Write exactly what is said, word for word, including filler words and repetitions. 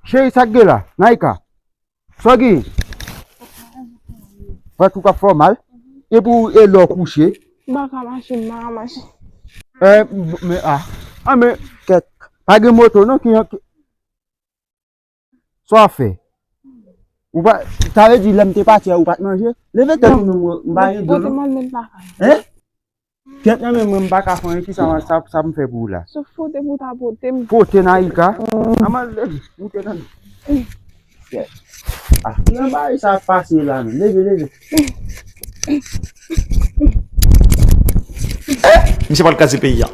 Cheri, sa k gen la? Naïka. Sa w gen? Vant ou k ap fè w mal? Epi w e lè w kouche? M pa ka mache, m pa ka mache. Eh, m- men, ah. Ah, men, kèt. Pa gen moto, non, ki, ki, sa w ap fè? Ou pa, sa vle di, lè m te pati a, ou pa t manje? Leve tèt ou menm, m pa gen dlo, non. Pote m al met lakay. Hein? Kèt nan men mwen, m pa ka fè anyen, kisa sa, sa m fè pou ou la? Se fote pou ta pote m. Fote Naïka? Aman, leve, moute nan men. Kèt. Ah, ki bagay sa ap pase la, men? Leve, leve. Misye pral kraze peyi a.